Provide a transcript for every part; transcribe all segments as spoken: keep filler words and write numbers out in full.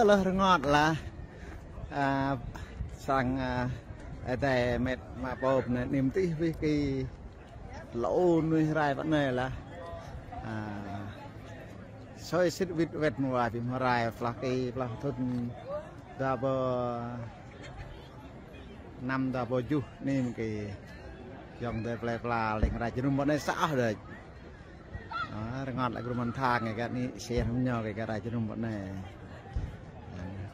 Lơh rơngot lah. A, sang, a, adai met mă pô anai nim tih wih ki lô nuih rai pơ anai lah. A, soi sĭt wĭt wet mơ̆ wa ƀing mơrai plah ki plah thŭn dua rơbâo năm dua rơbâo tơjuh nim ki yŏng dơi plơi pla leng rai jơnum pơ anai sah đôč. A, rơngot lĕ gru mơ̆n thang kơ gah anai, sĕ hăm ñu kơ gah rai jơnum pơ anai.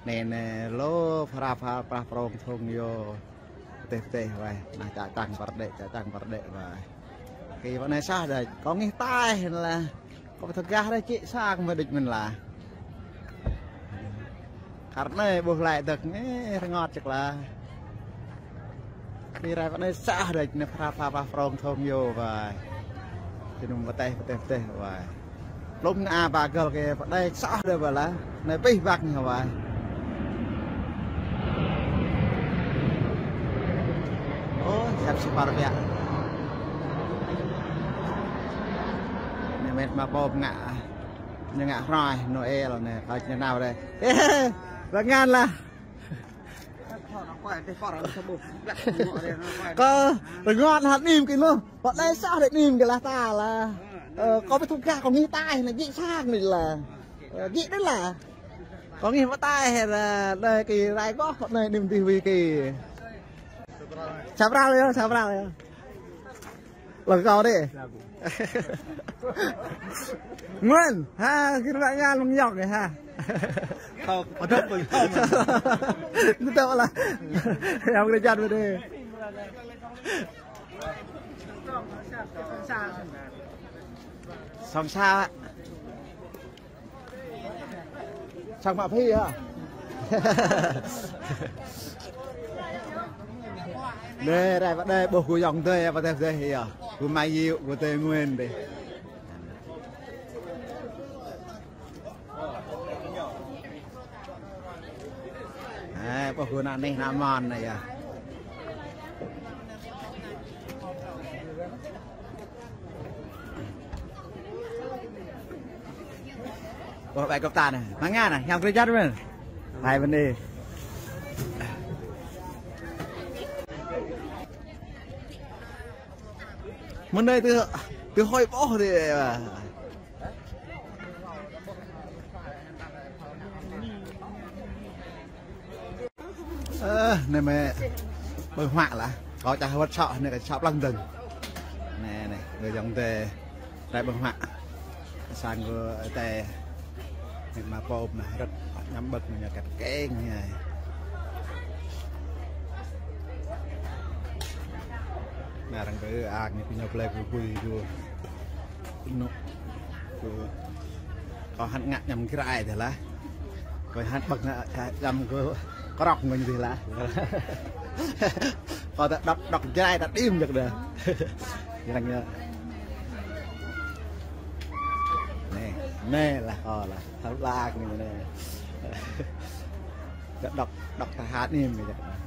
Anai, anai, lô, phara, phara, prah, prong, thong, yo. Pơteh, pơteh, wai. Nah, čă čang pơrđĕ, čă čang pơrđĕ, wai. Ki pơ anai sah đôč, kâo ngih taih lah. Kâo pơtơgah đôč, čĭ sang mơ̆ đôč mơ̆n lah. Kar anai ƀuh laĭ dơ̆k, ơ, rơngot čơk lah. Ki rai pơ anai sah đôč, anai phara phara prong thong yo wai. Jơnum pơteh, pơteh, pơteh wai. Plŭm anai a ba găl kơ pơ anai sah đôč wai lah. Anai pih băk anai wai. Ô, yap si par biă. Anai met mă pô ngă. Ñu ngă hrơi Noel anai, kâo ñu nao đơi. Ơ, bơngan lah. Kâo rơngot hăt nim ki mơ̆. Pơ anai sah đôč nim ki lah ta lah. Ơ, kâo ƀu thâo gah, kâo ngih taih anai jĭ sang anai lah. Ơ, jĭ đôč lah. Kâo ngih mơ̆ taih lah, đơi ki rai goh pơ anai nim tih wih ki. Sa pral yơh, sa pral yơh. Lăng kâo đĕ. Nguyên, ha, kơ rơngai ngan mơ̆ng yŏk ha. Kâo, pơdơ̆p mơ̆ng kâo. Ñu tơ̆ lah. Yŏk rơjăn mơ̆ đĕ. Song sa. Sang mă phi hă? Anai, rai pơ anai ƀuh gơyut dơi, pơ teh dơi hă. Gơmơi yua, gơmơi tơnguên dơi. Anai, ƀuh gơyut anai, anai mơ̆n anai yơh. Ơ, ƀai kơp ta anai. Mơ̆ng anai, hiam kơjăt mơ̆n. Hai bên đi. Mơ̆ng anai tơ, tơ hơi ƀuh dih. Ơ, anai mơ̆ ƀơ̆ng huă lah. Kâo čah wơ̆t sŏ, anai kơ sŏ plăng dơ̆ng. Anai, anai, gơyut dơi rai ƀơ̆ng huă. Sang gơyut dơi. Anai mă pô anai rơ̆t, ñăm ƀơ̆k anai kăt keng anai. Anai arăng kơ ang anai kơ ñu plơi kơ bui dua. Anŭn. Kơ Kâo hăn ngă ñăm grai dih lah. Kâo hăn ƀơ̆ng ngă ñăm kơ krŏk ngă dih lah. Kâo ta đŏk, đŏk grai ta đĭm jăk đah. Jrăng ñu. Anai, anai lah kâo lah. Hăp lak anai anai. Ta đŏk, đŏk ta hăt anai jăk đah.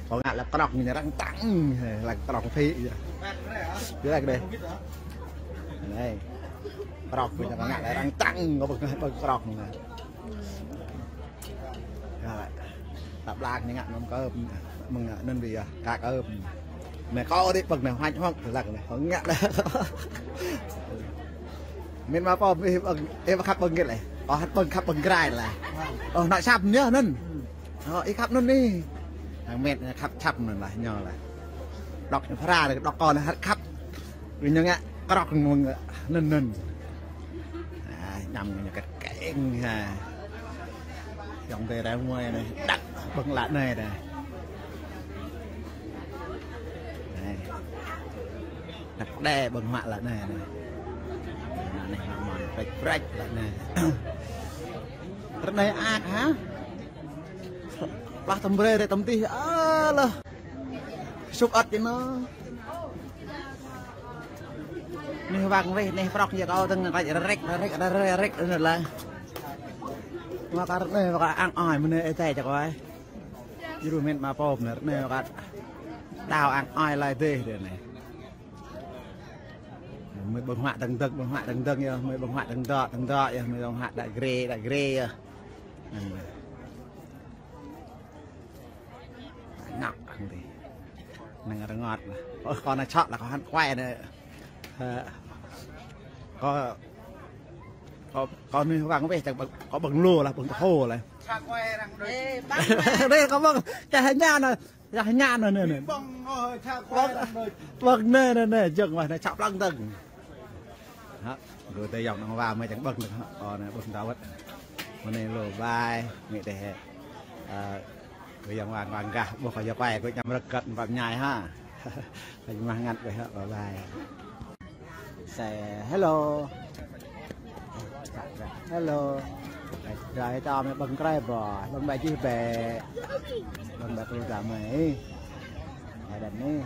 Kâo ngă lĕ krŏk ñu arăng tăng, lĕ krŏk phi yơh. Yơh lĕ kơ đeh. Anai. Krŏk ñu kâo ngă lĕ arăng tăng, kâo ƀơ̆ng, ƀơ̆ng krŏk ñu. Yơh lĕ. Ta ƀlak ñu ngă mơ̆ng kơp, mơ̆ng anŭn ƀu yơh, kă kơp. Anai kâo đĭ ƀơ̆ng anai huač huač lĕ anai, kâo ngă lĕ. Min mă pô, ih ƀơ̆ng, ih khăp ƀơ̆ng git lĕ. Kâo hăt ƀơ̆ng khăp ƀơ̆ng grai lah. Ơ, anŭn sap ñu anŭn. Ơ, ih khăp anŭn anai. Hăng met khăp sap anŭn lah, ñu lah. Đŏk ñu phara, đŏk kâo anai hăt khăp. Ñu ngă krŏk mơ̆ng anŭn anŭn. A, ñăm ñu kăt keng ha. Yŏng dơi rai mơ̆ng anai, đăk ƀơ̆ng lă anai đah. Anai. Đăk đe ƀơ̆ng huă lă anai anai. Anai, anai, anai, prĕč, prĕč lă anai. Ră anai ak hă? Plah tơm brơi rĕ tơm tih, a lah. Sŭp ăt čơ anŭn. Anai wang weh, anai prŏk yơh kâo tơ̆ng rĕč rĕč, rĕč rĕč, rĕč rĕč anŭn lah. Mă kar anai, mă kar ang ai, mơ̆ng anai ih tơčô čak wai. Jru min mă pô anai, mă kar đao ang ai lai dêh dêh anai. Mơi ƀơ̆ng huă dơ̆ng dơ̆ng, ƀơ̆ng huă dơ̆ng dơ̆ng yơh, mơi ƀơ̆ng huă dơ̆ng dŏ, dơ̆ng dŏ yơh, mơi ƀơ̆ng huă đă grê, đă grê yơh. Ngă hăng đi. Năng rơngot lah. Ơ, kâo anai čŏk lah, kâo hăn quay anai. Ơ, kâo, kâo, kâo anai wang weh, čang ƀơ̆ng, kâo ƀơ̆ng lu lah, ƀơ̆ng tơhô lah. Ê, băng mà. Đây, kâo ƀơ̆ng, čang hơña anai. Yah ña nơ nơ nơ. Băng, ơ, čang ƀơ̆ng, ƀơ̆ng nơ nơ nơ, jơ̆ng mah nơ čang ƀơ̆ng dơ̆ng. Hă, gơ̆ tơ yŏng nang wa mơi čang ƀơ̆ng dơ̆ng hă. Ơ, nơ ƀơ̆ng dawet. Mơnê lu bai, mĭ tê hĕ. Ơ, gơ̆ yŏng wa wang gah, ƀuh kơ yua pai, gơ̆ ñăm rơkơt ƀăm ñai hă. Kơ mah ngăt gơ̆ hă, bye bye. Say hello. Hello. Rai tơm ƀơ̆ng krơi ƀơ̆, ƀơ̆ng ƀĕ čih ƀĕ. Ƀơ̆ng ƀĕ tui tơm mơi. Hai đàn ni.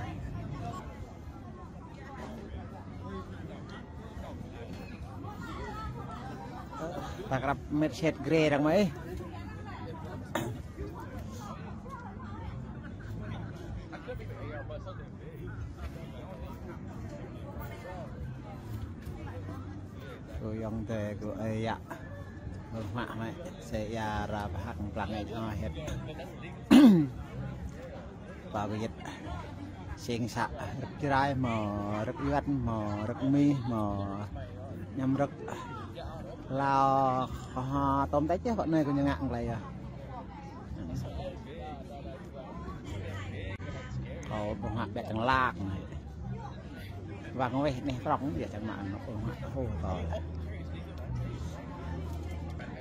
Ta krăp mĕt set grê răng mơi. Kơ yŏng tê kơ ơi yă. Kơ mă mă. Sĕ ia ra pơhăk plang ĕh hĕt. Pă bơyit. Sing să rơ̆k Jrai mơ̆, rơ̆k Yuan mơ̆, rơ̆k Mi mơ̆. Ñăm rơ̆k. Lao kơ ha tôm tĕch čeh pă anai kơ ñu ngă glai yơh. Kâo ƀơ̆ng hă ƀĕ čang lak anai. Wang weh neh prŏng yơh čang mă anŭn ƀơ̆ng hă tơhô kâo.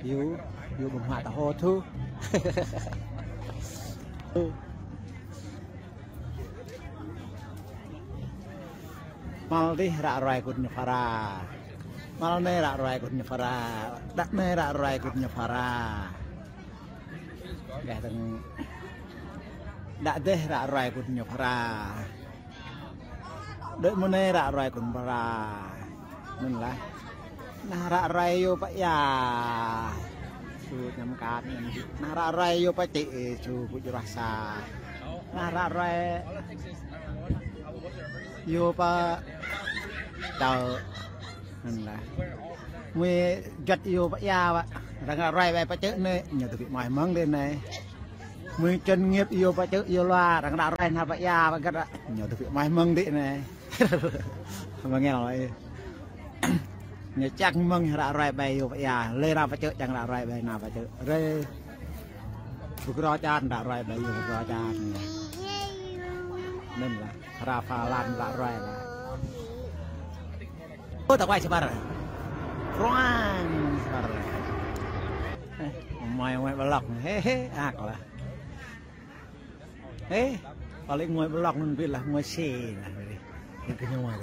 Yua, yua ƀơ̆ng hă tơhô thu. Mal dih ră ruai kŭn ñu phara. Mal anai ră ruai kŭn ñu phara. Đă anai ră ruai kŭn ñu phara. Gah tơ̆ng đă dêh ră ruai kŭn ñu phara. Đơi mơnai ră ruai kŭn phara. Mơ̆n lah. Nah ră ruai yua pă ia. Su ñăm kat ñăm. Nah ră ruai yua pă čĭ su pŭ jrah sa. Nah ră ruai yua pă tơ. Mơ̆n lah. Mui juăt yua pă ia wă. Răng ră ruai ƀai pă čư̆ anai, ñu tơbiă mai mơ̆ng đĭ anai. Mui chuyên nghiệp yua pă čư̆ yua lua, răng ră ruai nah pă ia wă găt wă. Ñu tơbiă mai mơ̆ng đĭ anai. Mơ̆ng ngel wă. Ñu čang mơ̆ng ră ruai ƀai yua pă ia, lĕ nah pă čư̆ čang ră ruai ƀai nah pă čư̆. Rê. Bơgrô čan ră ruai ƀai yua bơgrô čan. Mơ̆n lah, hra pha lan ră ruai lah. Ơ, ta quay čơpăr. Pruang, čơpăr. Ê, mơi, mơi ƀlŏk. Hê, hê, ak lah. Ê, pơlĭ mơi ƀlŏk anŭn ƀiă lah mơi sĭ lah. Ƀiă kơ ñu mơi.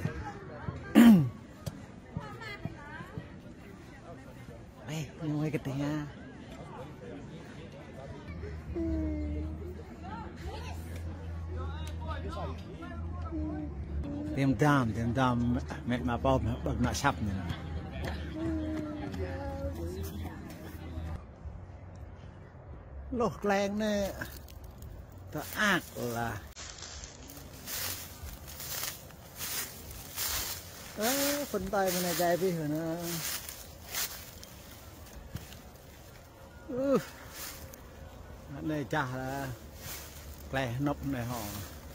Ê, ñu mơi kơ tih ha. Tim dam, tim dam, mĕt ma pô, mĕt ma săp anai. Lŏh kleng anai. Tơ ak lah. Ơ, phun tay mơnai jai bih anai. Ơ. Anai čah lah. Kleh nŏp anai hŏ.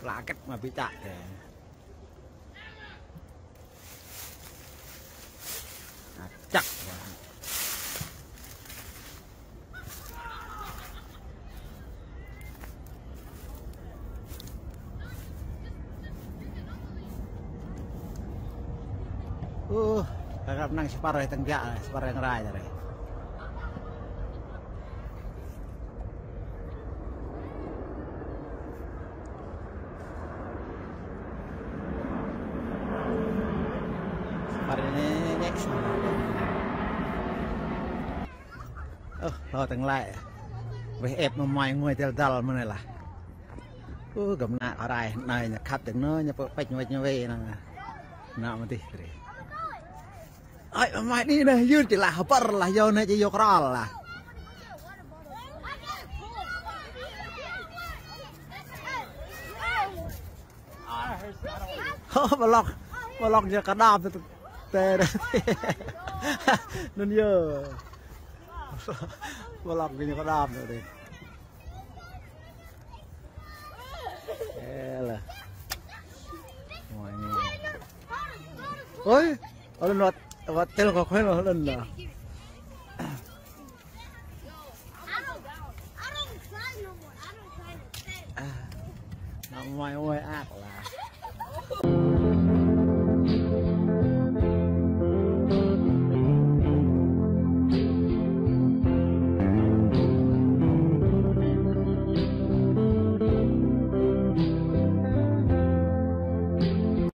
Pla kĕt mă ƀiă čă kĕ. Čăk. Ơ, kơ krăp năng čơpăr rai tơ̆ng biă, čơpăr rai tơ̆ng rai. Čơpăr anai, anai, anai. Ơ, lŏ tơ̆ng lai. Weh ĕp mơmai ngui tơl dăl mơnai lah. Ơ, gơ̆m nă kơ rai, anai ñu khăp tơ̆ng anai, ñu pơpĕč ñu wĕč ñu wĕ anai. Nă mơ̆ tih tơri. Ơi, mơmai anai anai, yua či lah hơpăr lah, yua anai či yua krăl lah. Hơ, ƀlŏk, ƀlŏk ñu kơdap tơ, tơ, tơ. Anŭn yơh. Ƀu lăp kơ ñu kơ đam nao dih. Ê, lĕ. Ngui ngui. Ôi, ôh, lŏn wăt, wăt tơl kơ khue lŏn, lŏn nao. Nao ngui ngui ăt lah.